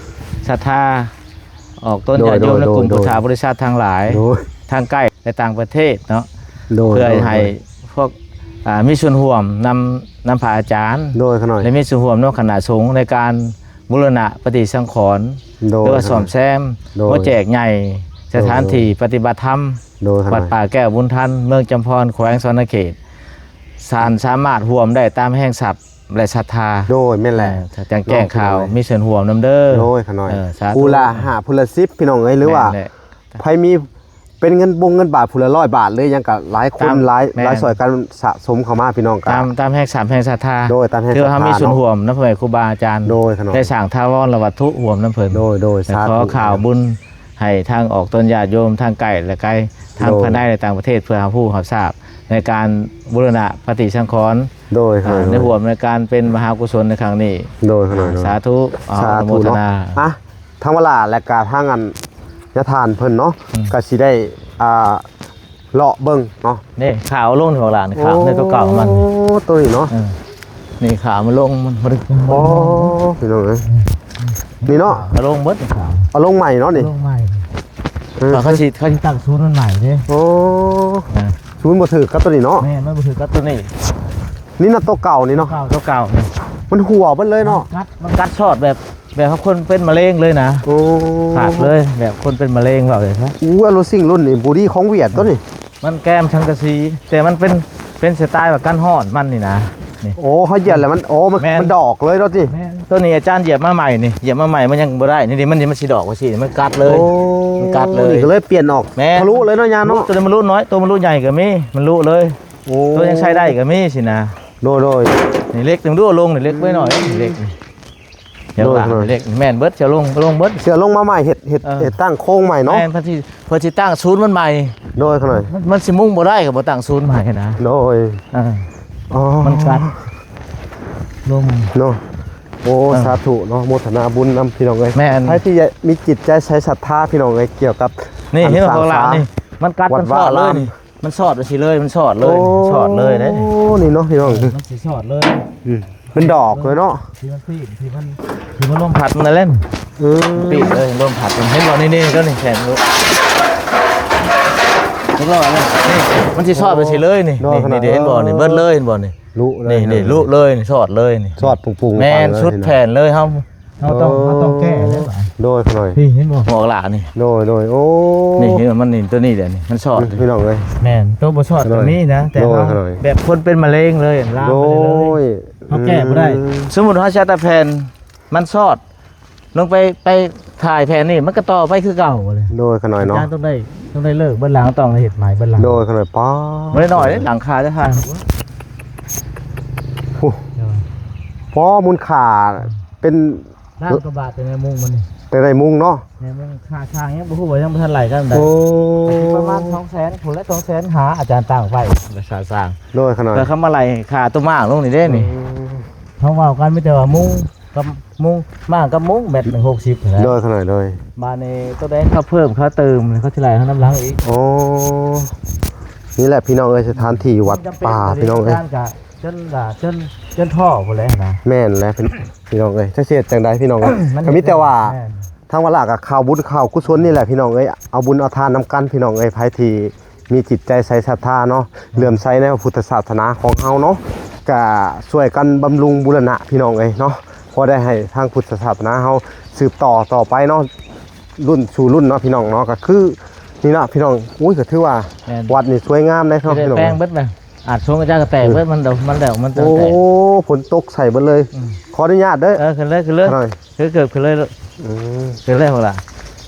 ສັດທາ ອອກຕົນ ໂດຍ ຍາດໂຍມ ໂດຍ ໃນກຸ່ມ ໂດຍ ພຸດທະບໍລິສັດທັງຫຼາຍ ໂດຍ ທັງໃກ້ ແລະ ຕ່າງປະເທດເນາະ ໂດຍ ເພື່ອໃຫ້ ໂດຍ ພວກ ອ່າ ມີສ່ວນຮ່ວມນຳ ນຳພະອາຈານ ໂດຍ ຂ້ານ້ອຍ ແລະ ມີສ່ວນຮ່ວມນຳຄະນະສົງໃນການບູລະນະປະຕິສັງຂອນ ໂດຍ ຫຼືວ່າສ້ອມແຊມ ໂດຍ ຫົວແຈກໃຫຍ່ ໂດຍ ສະຖານທີ່ປະຕິບັດທຳ ໂດຍ ຂ້ານ້ອຍ ວັດປ່າແກ້ວບຸນທັນ ເມືອງຈຳພອນ ແຂວງສະຫວັນນະເຂດ ທ່ານສາມາດຮ່ວມໄດ້ຕາມແຮງຊັບ ແລະ ສັດທາ ໂດຍ ແມ່ນແຫຼະ ເອີ ແຈ້ງ ແຈ້ງຂ່າວ ເນາະ ມີສ່ວນຮ່ວມນຳເດີ ໂດຍ ຂ້ານ້ອຍ ເອີ ສາທຸ ຜູ້ລະຫ້າ ຜູ້ລະສິບ ພີ່ນ້ອງເອີຍ ຫຼືວ່າ ແມ່ນແຫຼະ ໃຜມີເປັນເງິນບົງເງິນບາດ ຜູ້ລະຮ້ອຍບາດ ຫຼືຫຍັງກໍຫຼາຍຄົນ ຕາມ ຫຼາຍ ແມ່ນ ຫຼາຍຊ່ອຍກັນສະສົມເຂົ້າມາ ພີ່ນ້ອງກໍ ຕາມ ຕາມແຮງສັບແຮງສັດທາ ໂດຍ ຕາມແຮງສັດທາ ຖືວ່າເຮົາມີສ່ວນ ເນາະ ຮ່ວມນຳພໍ່ແມ່ຄູບາອາຈານ ໂດຍ ຂ້ານ້ອຍ ໄດ້ສ້າງຖາວອນລະວັດຖຸຮ່ວມນຳເພິ່ນ ໂດຍ ໂດຍ ສາທຸ ຂໍຂ່າວບຸນ ໃຫ້ທາງອອກຕົນຍາດໂຍມ ທາງໃກ້ ແລະ ໄກ ທັງ ໂດຍ ພາຍໃນ ແລະ ຕ່າງປະເທດ ເພື່ອຫາຜູ້ຮັບຊາບ ໃນການບູລະນະປະຕິສັງຂອນ ໂດຍ ອ່າ ໂດຍ ໃນຮ່ວມໃນການເປັນມະຫາກຸສົນໃນຄັ້ງນີ້ ໂດຍ ໂດຍ ອ່າ ສາທຸ ອະນຸໂມທະນາ ອ່ະ ທາງວາລາ ແລະກະທາງອັນຍາທ່ານເພິ່ນເນາະ ອືມ ກະຊິໄດ້ ອ່າ ເລາະເບິ່ງເນາະ ນີ້ ຂາວລົງນີ້ ຂາວໃນຕົວເກົ່າມັນ ໂອ້ ຕົວນີ້ເນາະ ເອີ ນີ້ຂາວມັນລົງ ມັນບໍ່ໄດ້ ໂອ້ ພີ່ນ້ອງເອີຍ ນີ້ເນາະ ຂາວລົງເບິດ ຂາວ ເອົາລົງໃໝ່ເນາະນີ້ ລົງໃໝ່ ເອີ ເຂົາຊິ ເຂົາຊິຕັ້ງສູນມັນໃໝ່ເດ້ ໂອ້ ເອີ ສູນບໍ່ຖືກກັບຕົວນີ້ເນາະ ແມ່ນ ມັນບໍ່ຖືກກັບຕົວນີ້ ນີ້ນະ ຕົວເກົ່ານີ້ເນາະ ຕົວເກົ່ານີ້ ມັນຮົ່ວເບິດເລີຍເນາະ ມັນກັດ ມັນກັດຊອດແບບ ແບບວ່າຄົນເປັນມະເຮັງເລີຍນະ ໂອ້ ຂາດເລີຍ ແບບຄົນເປັນມະເຮັງເວົ້າເລີຍນະ ໂອ້ ອາໂລຊິງລຸ້ນນີ້ ບູດີຂອງຫວຽດຕົວນີ້ ມັນແກ້ມສັງກະສີ ແຕ່ມັນເປັນ ເປັນສະໄຕລ໌ວ່າກັນຮ້ອນມັນນີ້ນະ ນີ້ ໂອ້ ເຮົາຢຽບແລ້ວມັນ ໂອ້ ມັນ ແມ່ນ ມັນດອກເລີຍເນາະຕິ ແມ່ນ ຕົວນີ້ອາຈານຢຽບມາໃໝ່ນີ້ ຢຽບມາໃໝ່ມັນຍັງບໍ່ໄດ້ ນີ້ ນີ້ ມັນ ມັນຊິດອກວ່າຊີ້ ມັນກັດເລີຍ ໂອ້ ມັນກັດເລີຍ ນີ້ກໍເລີຍປ່ຽນອອກ ແມ່ນ ທະລຸເລີຍເນາະ ຍາເນາະ ໂອ້ ຕົວນີ້ມັນຫຼຸນ້ອຍ ຕົວມັນຫຼຸໃຫຍ່ກໍມີ ມັນຫຼຸເລີຍ ໂອ້ ຕົວຍັງໃຊ້ໄດ້ກໍມີຊີ້ນະ ໂດຍ ໂດຍ ນີ້ເຫຼັກ ເບິ່ງດູ ລົງນີ້ເຫຼັກໄວ້ໜ້ອຍ ນີ້ເຫຼັກນີ້ ດຽວ ໂດຍ ວ່າ ໂດຍ ເຫຼັກ ແມ່ນເບິດ ຊິເອົາລົງ ລົງເບິດ ຊິເອົາລົງມາໃໝ່ ເຮັດ ເຮັດ ເອີ ເຮັດຕັ້ງໂຄງໃໝ່ເນາະ ແມ່ນ ເພິ່ນຊິ ເພິ່ນຊິຕັ້ງສູນມັນໃໝ່ ໂດຍ ຂະນ້ອຍ ມັນ ມັນຊິມຸງບໍ່ໄດ້ ກໍບໍ່ຕັ້ງສູນໃໝ່ນະ ໂດຍ ເອີ ອໍ ມັນກັດ ລົງ ເນາະ ໂອ້ ເອີ ສາທຸເນາະ ໂມທະນາບຸນນຳ ພີ່ນ້ອງເອີຍ ແມ່ນ ໃຜທີ່ມີຈິດໃຈໃສ່ສັດທາ ພີ່ນ້ອງເອີຍ ກ່ຽວກັບ ນີ້ ອັນ ເຫັນບໍ່ ຂ້າງຫຼັງນີ້ ມັນກັດ ວັດວາອາລາມ ມັນຊອດເລີຍ ມັນຊອດຈັ່ງຊີ້ເລີຍ ມັນຊອດເລີຍ ໂອ້ ນີ້ຊອດເລີຍເດ້ ນີ້ເນາະ ພີ່ນ້ອງ ເອີ ມັນຊິຊອດເລີຍ ອືມ ເປັນດອກເລີຍເນາະ ທີ່ມັນປີນ ທີ່ມັນ ທີ່ມັນລົມພັດມັນນັ້ນແຫຼະ ອືມ ປີນເລີຍ ລົມພັດມັນ ເຫັນບໍ່ ນີ້ ນີ້ ຕົວນີ້ແຂນລຸ ເຫັນບໍ່ ນີ້ ມັນຊິຊອດຈັ່ງຊີ້ເລີຍ ນີ້ ໂດຍ ນີ້ ນີ້ ເຫັນບໍ່ ນີ້ ເບິດເລີຍ ເຫັນບໍ່ ນີ້ ລຸເລີຍ ນີ້ ນີ້ ລຸເລີຍ ນີ້ ຊອດເລີຍ ນີ້ ຊອດປຸງໆ ແມ່ນ ເລີຍ ສຸດແຜນເລີຍ ເຮົາ ເຮົາຕ້ອງ ໂອ້ ເຮົາຕ້ອງແກ້ເດ້ ໂດຍ ຂ້ານ້ອຍ ນີ້ເຫັນບໍ່? ໝອກຫຼ້ານີ້ ໂດຍ ໂດຍ ໂອ້ ນີ້ເຫັນບໍ່? ມັນນີ້ ໂຕນີ້ແຫຼະນີ້ ມັນຊອດ ອືມ ພີ່ນ້ອງເອີຍ ແມ່ນ ໂຕບໍ່ຊອດກໍມີນະ ແຕ່ເຮົາ ໂດຍ ແບບຄົນເປັນມະເຮັງເລີຍ ລາມໄປເລີຍ ໂດຍ ເຮົາແກ້ບໍ່ໄດ້ ອືມ ສົມມຸດເຮົາໃຊ້ຕາແຜ່ນ ມັນຊອດ ລົງໄປ ໄປຖ່າຍແຜ່ນນີ້ ມັນກໍຕໍ່ໄປຄືເກົ່າເລີຍ ໂດຍ ຂ້ານ້ອຍເນາະ ອາຈານຕ້ອງໄດ້ ຕ້ອງໄດ້ເລີກເບິດຫຼັງ ຕ້ອງໄດ້ເຮັດໃໝ່ເບິດຫຼັງ ໂດຍ ຂ້ານ້ອຍ ປ້າ ບໍ່ໄດ້ໜ້ອຍເດ້ ຫຼັງຄາເດ້ ໂອ້ ໂດຍ ພໍມູນຄ່າເປັນ ລ້ານກວ່າບາດ ແຕ່ໃນມຸງມັນນີ້ ແຕ່ໃນມຸງເນາະ ໃນມຸງ ຄ່າສ້າງຍັງບໍ່ຮູ້ວ່າຍັງບໍ່ທັນໄລ່ກັນໃດ ໂອ້ ກໍຊິປະມານສອງແສນພຸ້ນແຫຼະ ສອງແສນຫ້າ ອາຈານຕັ້ງໄວ້ ຄ່າສ້າງ ໂດຍ ຂ້ານ້ອຍ ແຕ່ເຂົາມາໄລ່ຄ່າຕົວໝາກລົງນີ້ເດ້ນີ້ ອືມ ເຮົາເວົ້າກັນມີແຕ່ວ່າມຸງ ກັບມຸງ ໝາກກັບມຸງແມັດໜຶ່ງຫົກສິບຫັ້ນແຫຼະ ໂດຍ ຂ້ານ້ອຍ ໂດຍ ບາດນີ້ໂຕໃດເຂົາເພີ່ມເຂົາເຕີມ ເຂົາຊິໄລ່ເຮົານຳຫຼັງອີກ ໂອ້ ນີ້ແຫຼະພີ່ນ້ອງເອີຍ ສະຖານທີ່ວັດປ່າ ພີ່ນ້ອງເອີຍ ກະຈົນວ່າ ຈົນ ຈົນທໍ້ພຸ້ນແຫຼະນະ ແມ່ນແຫຼະ ພີ່ນ້ອງເອີຍ ຈັກຊິເຮັດຈັ່ງໃດພີ່ນ້ອງເອີຍ ມັນ ກໍມີແຕ່ວ່າ ແມ່ນ ທາງວັດລະກໍຂ່າວບຸນຂ່າວກຸສົນນີ້ແຫຼະພີ່ນ້ອງເອີຍ ເອົາບຸນເອົາທານນຳກັນພີ່ນ້ອງເອີຍ ໃຜທີ່ມີຈິດໃຈໃສສັດທາເນາະ ເຫຼື້ອມໃສໃນພະພຸດທະສາສະໜາຂອງເຮົາເນາະ ກະຊ່ວຍກັນບຳລຸງບູລະນະພີ່ນ້ອງເອີຍເນາະ ພໍໄດ້ໃຫ້ທາງພຸດທະສາສະໜາເຮົາສືບຕໍ່ຕໍ່ໄປເນາະ ລຸ້ນສູ່ລຸ້ນເນາະພີ່ນ້ອງເນາະ ກໍຄືນີ້ເນາະພີ່ນ້ອງ ໂອ້ຍ ກໍຖືວ່າ ແມ່ນ ວັດນີ້ສວຍງາມເດ້ເນາະ ຊິໄດ້ ພີ່ນ້ອງ ແປງເບິດນະ ອາດຊົງອາຈານກໍແຕກເບິດ ອືມ ມັນດອກ ມັນແຫຼວ ມັນ ໂອ້ ແຕກ ຝົນຕົກໃສ່ເບິດເລີຍ ອືມ ຂໍອະນຸຍາດເດີ ເອີ ຂຶ້ນເລີຍ ຂຶ້ນເລີຍ ຂ້ານ້ອຍ ຄືເກີບຂຶ້ນເລີຍ ອືມ ຂຶ້ນເລີຍພຸ້ນລະ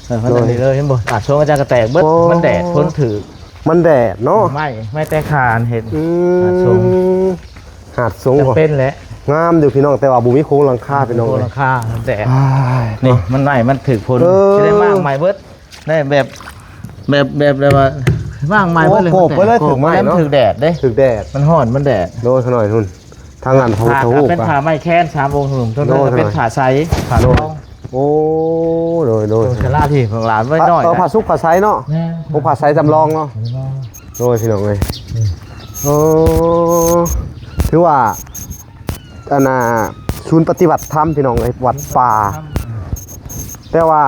ເອີ ມັນ ໂດຍ ອັນນີ້ເລີຍ ເຫັນບໍ່ ອາດຊົງອາຈານກໍແຕກເບິດ ໂອ້ ມັນແດດ ຝົນຖືກ ມັນແດດເນາະ ໄມ້ ໄມ້ແຕກຂານເຮັດ ອືມ ອາດຊົງ ຫາດສົງ ຈຳເປັນແຫຼະ ງາມຢູ່ພີ່ນ້ອງ ແຕ່ວ່າບໍ່ມີໂຄງຫຼັງຄາ ບໍ່ມີ ພີ່ນ້ອງ ໂຄງຫຼັງຄາ ມັນແດດ ອ້າຍ ນີ້ ເນາະ ມັນໄມ້ ມັນຖືກຝົນ ເອີ ຊິໄດ້ມ້າງໃໝ່ເບິດ ໄດ້ແບບ ແບບ ແບບ ແບບວ່າວາງໄມ້ເບິດເລີຍ ໂອ້ ໂກບໄວ້ເລີຍ ໂກບໄວ້ ຖືກໄມ້ເນາະ ມັນຖືກແດດເດ້ ຖືກແດດ ມັນຮ້ອນ ມັນແດດ ໂດຍ ຂະນ້ອຍພຸ້ນ ທາງອັນເຮົາ ຜ້າ ທະຫູ ກໍເປັນຜ້າໄມ້ແຄນສາມອົງ ໂຕນັ້ນກໍເປັນຜ້າໃສ ໂດຍ ຜ້າດອງ ໂອ້ ໂດຍ ໂດຍ ໂຕສາລາທີ່ຂອງຫຼານໄວ້ໜ້ອຍ ເອີ ຜ້າສຸກຜ້າໃສເນາະ ແມ່ນ ໂອ້ ຜ້າໃສຈຳລອງເນາະ ໂດຍ ພີ່ນ້ອງເອີຍ ອືມ ໂອ້ ຖືວ່າ ອັນນ່າ ສູນປະຕິບັດທຳ ພີ່ນ້ອງເອີຍ ວັດປ່າ ແຕ່ວ່າ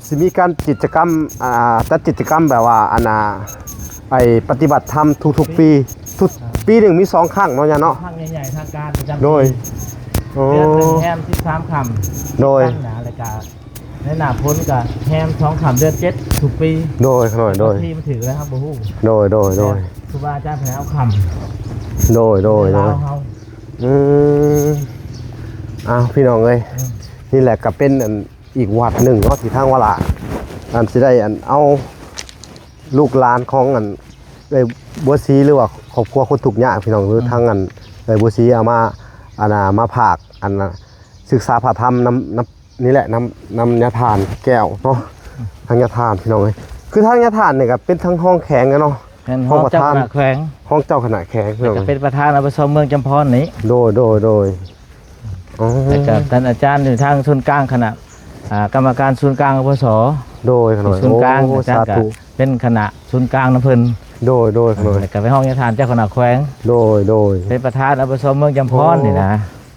ຊິມີການກິດຈະກຳ ອ່າ ຈັດກິດຈະກຳແບບວ່າ ອັນນ່າ ໄອ້ປະຕິບັດທຳທຸກໆປີ ທຸກປີໜຶ່ງມີສອງຄັ້ງເນາະ ຍາເນາະ ຄັ້ງໃຫຍ່ໆ ທາງການປະຈຳປີ ໂດຍ ໂອ້ ເດືອນໜຶ່ງແຮມສິບສາມຄ່ຳ ໂດຍ ກັນນະ ແລ້ວກະໃນໜ້າຝົນກະແຮມສອງຄ່ຳເດືອນເຈັດທຸກປີ ໂດຍ ຂ້ານ້ອຍ ໂດຍ ປີມັນຖືກແລ້ວ ເຮົາບໍ່ຮູ້ ໂດຍ ໂດຍ ໂດຍ ແຕ່ຄູບາອາຈານເພິ່ນເອົາຄ່ຳ ໂດຍ ໂດຍ ໂດຍ ເຮົາ ອືມ ອ້າວ ພີ່ນ້ອງເອີຍ ອືມ ນີ້ແຫຼະກໍເປັນອັນອີກວັດໜຶ່ງເນາະ ທີ່ທາງວາລະ ອັນຊິໄດ້ອັນເອົາລູກຫຼານຂອງອັນເອື້ອຍບົວສີ ຫຼືວ່າຄອບຄົວຄົນທຸກຍາກ ພີ່ນ້ອງ ຫຼື ອືມ ທາງອັນເອື້ອຍບົວສີເອົາມາ ອັນນ່າ ມາຝາກ ອັນນ່າ ສຶກສາພະທຳນຳ ນຳ ນີ້ແຫຼະ ນຳ ນຳຍາທ່ານແກ້ວເນາະ ທາງຍາທ່ານ ພີ່ນ້ອງເອີຍ ຄືທາງຍາທ່ານນີ້ກໍເປັນທັງຮອງແຂວງເນາະ ແມ່ນ ຮອງປະທານ ຮອງເຈົ້າຄະນະແຂວງ ແລ້ວກໍເປັນປະທານ ອບສ ເມືອງຈຳພອນນີ້ ໂດຍ ໂດຍ ໂດຍ ອໍ ແລ້ວກໍທ່ານອາຈານຢູ່ທາງສູນກາງຄະນະ ອ່າ ກຳມະການສູນກາງ ອບສ ໂດຍ ຂະນ້ອຍ ສູນກາງ ໂອ້ ອາຈານກໍ ສາທຸ ເປັນຄະນະສູນກາງນຳເພິ່ນ ໂດຍ ໂດຍ ຂະນ້ອຍ ແລ້ວກໍໄປຮອງຍາທ່ານເຈົ້າຄະນະແຂວງ ໂດຍ ໂດຍ ເປັນປະທານ ອບສ ເມືອງຈຳພອນນີ້ນະ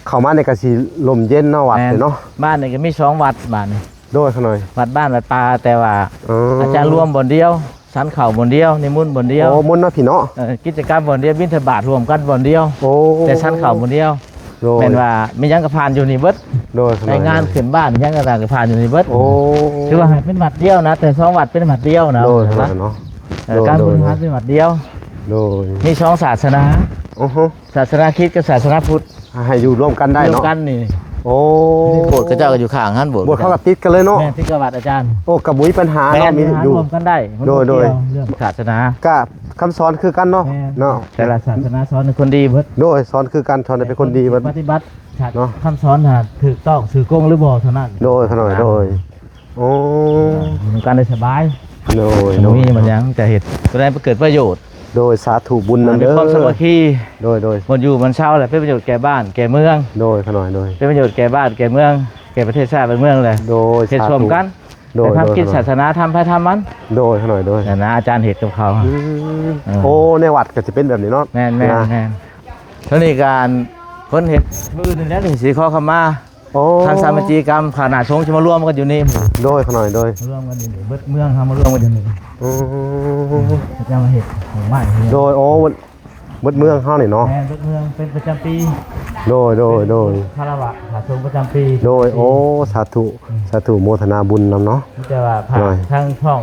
ເຂົ້າມານີ້ກໍຊິລົມເຢັນເນາະ ວັດນີ້ເນາະ ບ້ານນີ້ກໍມີສອງວັດ ບ້ານນີ້ ໂດຍ ຂະນ້ອຍ ວັດບ້ານວັດປ່າ ແຕ່ວ່າ ອໍ ອາຈານລວມບ່ອນດຽວ ສັນເຂົ້າບ່ອນດຽວ ນິມົນບ່ອນດຽວ ໂອ້ ມົນເນາະ ພີ່ເນາະ ເອີ ກິດຈະກຳບ່ອນດຽວ ບິນທະບາດຮ່ວມກັນບ່ອນດຽວ ໂອ້ ແຕ່ສັນເຂົ້າບ່ອນດຽວ ໂດຍ ແມ່ນວ່າມີຫຍັງກໍຜ່ານຢູ່ນີ້ເບິດ ໂດຍ ຂະນ້ອຍ ໃນງານຂຶ້ນບ້ານຫຍັງກໍຕ່າງກໍຜ່ານຢູ່ນີ້ເບິດ ໂອ້ ຖືວ່າໃຫ້ເປັນວັດດຽວນະ ແຕ່ສອງວັດເປັນວັດດຽວນະ ໂດຍ ຂະນ້ອຍເນາະ ເອີ ໂດຍ ການບຸນ ໂດຍ ຫາເປັນວັດດຽວ ໂດຍ ມີສອງສາສະໜາ ອືຮຶ ສາສະໜາຄຣິດກັບສາສະໜາພຸດ ໃຫ້ຢູ່ຮ່ວມກັນໄດ້ເນາະ ຢູ່ຮ່ວມກັນນີ້ ໂອ້ ໂບດຂະເຈົ້າກໍຢູ່ຂ້າງຫັ້ນ ໂບດ ໂບດເຂົາກໍຕິດກັນເລີຍເນາະ ແມ່ນ ຕິດກັບວັດອາຈານ ໂອ້ ກໍບໍ່ມີບັນຫາເນາະ ແມ່ນ ມີຢູ່ ຮ່ວມກັນໄດ້ ໂດຍ ໂດຍ ເລື່ອງສາສະໜາ ກໍຄຳສອນຄືກັນເນາະ ແມ່ນ ເນາະ ແຕ່ລະສາສະໜາສອນໃຫ້ຄົນດີເບິດ ໂດຍ ສອນຄືກັນ ສອນໃຫ້ເປັນຄົນດີເບິດ ປະຕິບັດ ເນາະ ຄຳສອນຫາຖືກຕ້ອງຖືກກົງຫຼືບໍ່ເທົ່ານັ້ນ ໂດຍ ຂະນ້ອຍ ໂດຍ ໂອ້ ຢູ່ນຳກັນໄດ້ສະບາຍ ໂດຍ ບໍ່ມີ ໂດຍ ບັນຫຍັງຈະເຮັດ ໂຕໃດມັນເກີດປະໂຫຍດ ໂດຍ ສາທຸ ບຸນນຳເດີ ມີຄວາມສາມັກຄີ ໂດຍ ໂດຍ ບ່ອນຢູ່ບ່ອນເຊົາ ແລະ ເປັນປະໂຫຍດແກ່ບ້ານແກ່ເມືອງ ໂດຍ ຂະນ້ອຍ ໂດຍ ເປັນປະໂຫຍດແກ່ບ້ານແກ່ເມືອງ ແກ່ປະເທດຊາດບ້ານເມືອງແຫຼະ ໂດຍ ເຮັດຮ່ວມກັນ ໂດຍ ແຕ່ທຳກິດ ໂດຍ ສາສະໜາທຳໃຜທຳມັນ ໂດຍ ຂະນ້ອຍ ໂດຍ ນັ້ນນະ ອາຈານເຮັດກັບເຂົາ ອືມ ເອີ ໂອ້ ໃນວັດກໍຊິເປັນແບບນີ້ເນາະ ແມ່ນໆ ແມ່ນ ເນາະ ເທົ່ານີ້ການ ເພິ່ນເຮັດມື້ອື່ນນີ້ແຫຼະ ຊິຂໍຄຳມາ ໂອ້ ທາງສາມັກຄີກັນ ຄະນະສົງຊິມາລວມກັນຢູ່ນີ້ ໂດຍ ຂະນ້ອຍ ໂດຍ ມາລວມກັນຢູ່ນີ້ ເບິດເມືອງເຮົາມາລວມກັນຢູ່ນີ້ ອືມ ເຂົາເຈົ້າມາເຮັດດອກໄມ້ ໂດຍ ໂອ້ ເບິດເມືອງເຮົານີ້ເນາະ. ແມ່ນ ເບິດເມືອງ ເປັນປະຈຳປີ. ໂດຍ ໂດຍ ໂດຍ ຄາລະວະ ພະສົງປະຈຳປີ. ໂດຍ ໂອ້ ສາທຸ ອືມ ສາທຸ ໂມທະນາບຸນນຳເນາະ. ມີແຕ່ວ່າພາກ ໂດຍ ທາງຊ່ອງ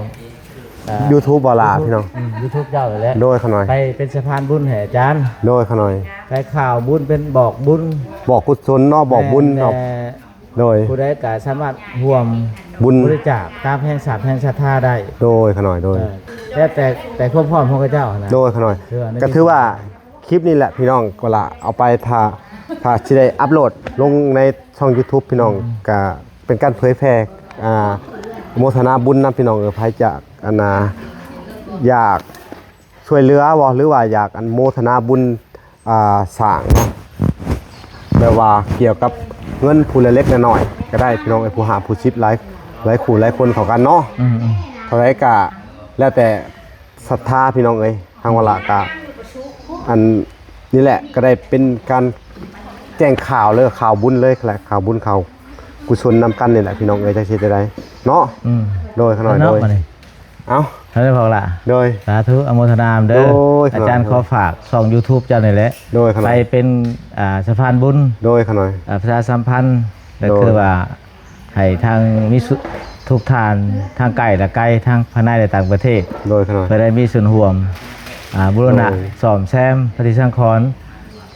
ອ່າ ຢູທູບບໍ່ລະ ຢູທູບ ພີ່ນ້ອງ? ອືມ ຢູທູບເຈົ້າແຫຼະ. ໂດຍ ຂະນ້ອຍ ໄປເປັນສະພານບຸນໃຫ້ອາຈານ. ໂດຍ ຂະນ້ອຍ ໄປຂ່າວບຸນ ເປັນບອກບຸນ ບອກກຸສົນເນາະ ບອກບຸນ ແມ່ນ ເນາະ. ແຕ່ ໂດຍ ຜູ້ໃດກໍສາມາດຮ່ວມບຸນ ບໍລິຈາກຕາມແຮງສາດແຮງສັດທາໄດ້. ໂດຍ ຂະນ້ອຍ ໂດຍ ເອີ ແຕ່ ແຕ່ ແຕ່ຄວາມພ້ອມຂອງເຂົາເຈົ້ານະ. ໂດຍ ຂະນ້ອຍ ຖືວ່າ ກໍຖືວ່າຄລິບນີ້ແຫຼະພີ່ນ້ອງ ກໍລະເອົາໄປ ຖ້າ ຖ້າຊິໄດ້ອັບໂຫຼດລົງໃນຊ່ອງຢູທູບພີ່ນ້ອງ ອືມ ກໍເປັນການເຜີຍແຜ່ ອ່າ ໂມທະນາບຸນນຳພີ່ນ້ອງ. ເອີ ໃຜຈະ ອັນນ່າ ຢາກ ຊ່ວຍເຫຼືອບໍ່ ຫຼືວ່າຢາກ ອັນ ໂມທະນາບຸນ ອ່າ ສ້າງເນາະ ແບບວ່າກ່ຽວກັບເງິນຜູ້ລະເລັກລະນ້ອຍກໍໄດ້ພີ່ນ້ອງເອີຍ ຜູ້ຫ້າຜູ້ສິບ ຫຼາຍ ຫຼາຍຄູ່ຫຼາຍຄົນເຂົ້າກັນເນາະ. ອືມໆ ເທົ່າໃດກໍແລ້ວແຕ່ສັດທາພີ່ນ້ອງເອີຍ. ທາງວາລະກະ ອັນນີ້ແຫຼະ ກໍໄດ້ເປັນການແຈ້ງຂ່າວເລີຍ ຂ່າວບຸນເລີຍແຫຼະ ຂ່າວບຸນຂ່າວກຸສົນນຳກັນນີ້ແຫຼະພີ່ນ້ອງເອີຍ ຈັກຊິເຮັດຈັ່ງໃດເນາະ. ອືມ ໂດຍ ຂະນ້ອຍ ເນາະ ໂດຍ ບັດນີ້ ເອົ້າ ເອົາເດີພໍ່ຫຼ້າ. ໂດຍ ສາທຸ ອະໂມທະນານຳເດີ. ໂດຍ ອາຈານ ຂະນ້ອຍ ຂໍຝາກຊ່ອງຢູທູບເຈົ້ານີ້ແຫຼະ. ໂດຍ ຂະນ້ອຍ ໄປເປັນ ອ່າ ສະພານບຸນ. ໂດຍ ຂະນ້ອຍ ອ່າ ປະຊາສຳພັນ ກໍ ໂດຍ ຄືວ່າໃຫ້ທາງມີສຸ ທຸກທ່ານ ທັງໃກ້ແລະໄກ ທັງພາຍໃນແລະຕ່າງປະເທດ. ໂດຍ ຂະນ້ອຍ ເພື່ອໄດ້ມີສ່ວນຮ່ວມ ອ່າ ບູລະນະ ໂດຍ ສ້ອມແຊມ ປະຕິສັງຂອນ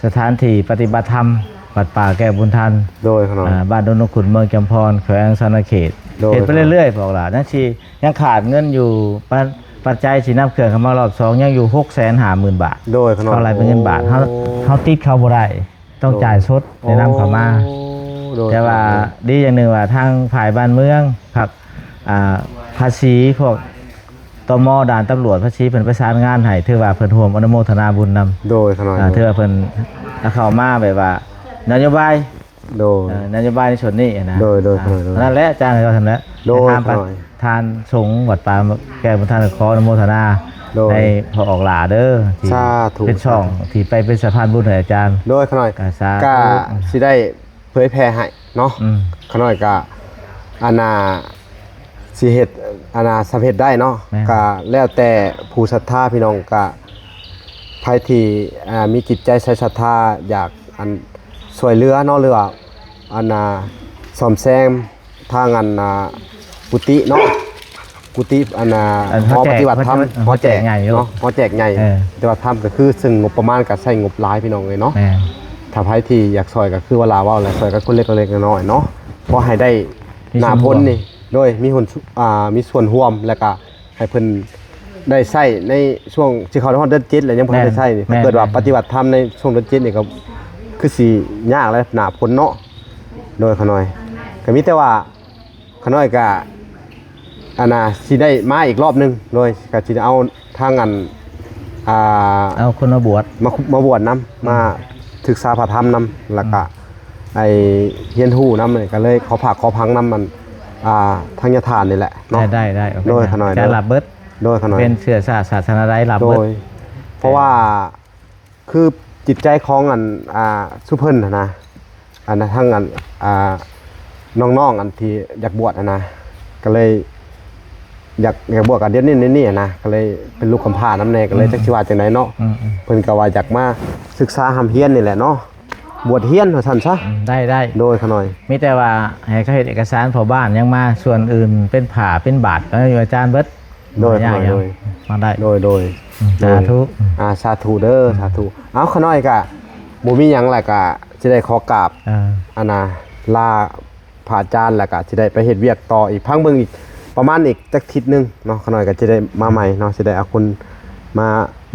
ສະຖານທີ່ປະຕິບັດທຳ ວັດປ່າແກ້ວບຸນທັນ. ໂດຍ ຂະນ້ອຍ ອ່າ ບ້ານດົງນົກຂຸນ ເມືອງຈຳພອນ ແຂວງສະຫວັນນະເຂດ. ໂດຍ ເຮັດໄປເລື້ອຍໆ ພວກຫຼານ ຍັງຊິ ຍັງຂາດເງິນຢູ່ ປັດ ປັດໄຈຊິນຳເຄື່ອງເຂົ້າມາລອບສອງ ຍັງຢູ່ຫົກແສນຫ້າໝື່ນບາດ. ໂດຍ ຂະນ້ອຍ ເທົ່າໃດເປັນເງິນບາດ ໂອ້ ເຮົາ ເຮົາຕິດເຂົາບໍ່ໄດ້ ຕ້ອງຈ່າຍສົດ ໂອ້ ແນະນຳເຂົ້າມາ. ໂດຍ ແຕ່ວ່າ ໂດຍ ດີຢ່າງໜຶ່ງວ່າທາງຝ່າຍບ້ານເມືອງ ພາກ ອ່າ ພາສີ ພວກ ຕມ ດ່ານຕຳຫຼວດພາສີ ເພິ່ນປະສານງານໃຫ້ ຖືວ່າເພິ່ນຮ່ວມອະນຸໂມທະນາບຸນນຳ. ໂດຍ ຂະນ້ອຍ ອ່າ ໂດຍ ຖືວ່າເພິ່ນເຂົ້າມາແບບວ່ານະໂຍບາຍ ໂດຍ ເອີ ນະໂຍບາຍໃນສ່ວນນີ້ນະ. ໂດຍ ໂດຍ ອ່າ ຂະນ້ອຍ ໂດຍ ເທົ່ານັ້ນແຫຼະ ອາຈານກໍເທົ່ານັ້ນແຫຼະ. ໂດຍ ໃຫ້ທາງປະ ຂະນ້ອຍ ທ່ານສົງວັດປ່າແກ້ວບຸນທັນ ຂໍອະນຸໂມທະນາ ໂດຍ ໃນພໍ່ອອກຫຼ້າເດີ ທີ່ ສາທຸ ເປັນຊ່ອງ ສາທຸ ທີ່ໄປເປັນສະພານບຸນໃຫ້ອາຈານ. ໂດຍ ຂະນ້ອຍ ກໍສາທຸ ກໍຊິໄດ້ເຜີຍແຜ່ໃຫ້ເນາະ. ອືມ ຂະນ້ອຍກໍ ອັນນ່າ ຊິເຮັດ ອັນນ່າ ສຳເລັດໄດ້ເນາະ. ແມ່ນ ກະແລ້ວແຕ່ຜູ້ສັດທາພີ່ນ້ອງ ກະໃຜທີ່ ອ່າ ມີຈິດໃຈໃສ່ສັດທາ ຢາກ ອັນ ຊ່ວຍເຫຼືອເນາະ ຫຼືວ່າ ອັນນ່າ ສ້ອມແຊມທາງ ອັນນ່າ ກຸຕິເນາະ ກຸຕິ ອັນນ່າ ອັນ ຫໍປະຕິບັດທຳ ເຮົາແຈກ ເຮົາແຈກໃຫຍ່ຢູ່ເນາະ ຫໍແຈກໃຫຍ່ ເອີ ປະຕິບັດທຳ ກໍຄືເຊິ່ງງົບປະມານກໍໃຊ້ງົບຫຼາຍພີ່ນ້ອງເອີຍເນາະ. ແມ່ນ ຖ້າໃຜທີ່ຢາກຊ່ອຍກໍຄືວ່າລາເວົ້າແຫຼະ ຊ່ອຍກັນຄົນເລັກໆນ້ອຍໆເນາະ ພໍໃຫ້ໄດ້ ມີສ່ວນຮ່ວມ ໜ້າຝົນນີ້ ໂດຍ ມີຫຸ້ນ ອ່າ ມີສ່ວນຮ່ວມ ແລ້ວກະໃຫ້ເພິ່ນໄດ້ໃຊ້ໃນຊ່ວງທີ່ເຂົ້າຮອດເດືອນເຈັດແລ້ວ ຍັງບໍ່ທັນໄດ້ໃຊ້ນີ້ ແມ່ນ ຖ້າເກີດວ່າ ແມ່ນ ປະຕິບັດທຳໃນຊ່ວງເດືອນເຈັດນີ້ ກໍຄືຊິຍາກແຫຼະ ໜ້າຝົນເນາະ. ໂດຍ ຂະນ້ອຍ ກໍມີແຕ່ວ່າ ຂະນ້ອຍກະ ອັນນ່າ ຊິໄດ້ມາອີກລອບໜຶ່ງ ໂດຍ ກະຊິໄດ້ເອົາທາງ ອັນ ອ່າ ເອົາຄົນມາບວດ ມາ ມາບວດນຳ ອືມ ມາສຶກສາພະທຳນຳ ແລ້ວກະ ອືມ ໄອ້ຮຽນຮູ້ນຳ ກໍເລີຍຂໍຝາກຂໍຝັງນຳ ອັນ ອ່າ ທາງຍາທ່ານນີ້ແຫຼະເນາະ. ໄດ້ ໄດ້ ໂດຍ ຂະນ້ອຍ ຈະ ໂດຍ ຮັບເບິດ. ໂດຍ ຂະນ້ອຍ ເປັນເຊື້ອຊາດສາສະໜາໃດ ຮັບເບິດ. ໂດຍ ເພາະວ່າ ຄືຈິດໃຈຂອງ ອັນ ອ່າ ຊຸເພິ່ນຫັ້ນນະ ອັນ ທັງ ອັນ ອ່າ ນ້ອງໆ ອັນທີ່ຢາກບວດຫັ້ນນະ ກໍເລີຍຢາກ ຢາກບວດກັນດຽວນີ້ ນີ້ນະ ກໍເລີຍເປັນລູກກຳພ້ານຳແດ່ ກໍເລີຍ ອືມ ຈັກຊິວ່າຈັ່ງໃດເນາະ. ອືມໆ ເພິ່ນກໍວ່າຢາກມາສຶກສາຮ່ຳຮຽນນີ້ແຫຼະເນາະ ບວດຮຽນວ່າຊັ້ນຊະ. ອືມ ໄດ້ ໄດ້ ໂດຍ ຂະນ້ອຍ ມີແຕ່ວ່າໃຫ້ເຂົາເຮັດເອກະສານພໍ່ບ້ານຫຍັງມາ ສ່ວນອື່ນເປັນຜ້າເປັນບາດກໍຢູ່ອາຈານເບິດ. ໂດຍ ມາໄດ້ ໂດຍ ໂດຍ ມາໄດ້ ໂດຍ ໂດຍ ອືມ ສາທຸ ອືມ ອ່າ ສາທຸເດີ ອືມ ສາທຸ. ເອົາ ຂະນ້ອຍກະບໍ່ມີຫຍັງ ແລ້ວກະຊິໄດ້ຂໍກາບ ເອີ ອັນນ່າ ລາພະອາຈານ ແລ້ວກະຊິໄດ້ໄປເຮັດວຽກຕໍ່ອີກ ພັງເບິ່ງອີກປະມານອີກຈັກທິດໜຶ່ງເນາະ ຂະນ້ອຍກະຊິໄດ້ມາໃໝ່ເນາະ ຊິໄດ້ເອົາຄົນມາ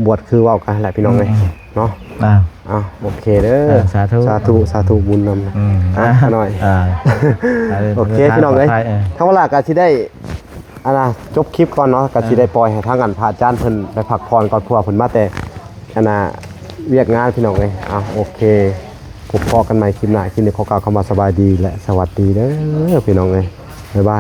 ບວດຄືເວົ້າກັນແຫຼະ ພີ່ນ້ອງເອີຍ ອືມ ເນາະ. ອ່າ ເອົາ ໂອເຄເດີ ເອີ ສາທຸ ສາທຸ ສາທຸບຸນນຳ. ອືມ ອ່າ ຂະນ້ອຍ ອ່າ ໂອເຄ ພີ່ນ້ອງເອີຍ ເອີ ທາງວາລາກະຊິໄດ້ ອັນນ່າ ຈົບຄລິບກ່ອນເນາະ ກໍ ອ່າ ຊິໄດ້ປ່ອຍໃຫ້ທາງ ອັນ ພະອາຈານເພິ່ນໄປພັກຜ່ອນກ່ອນ ເພາະວ່າເພິ່ນມາແຕ່ ອັນນ່າ ວຽກງານ ພີ່ນ້ອງເອີຍ. ເອົາ ໂອເຄ ພົບພໍ້ກັນໃໝ່ຄລິບໜ້າ ຄລິບນີ້ຂໍກ່າວຄຳວ່າສະບາຍດີ ແລະ ສະຫວັດດີເດີ ພີ່ນ້ອງເອີຍ ບາຍບາຍ.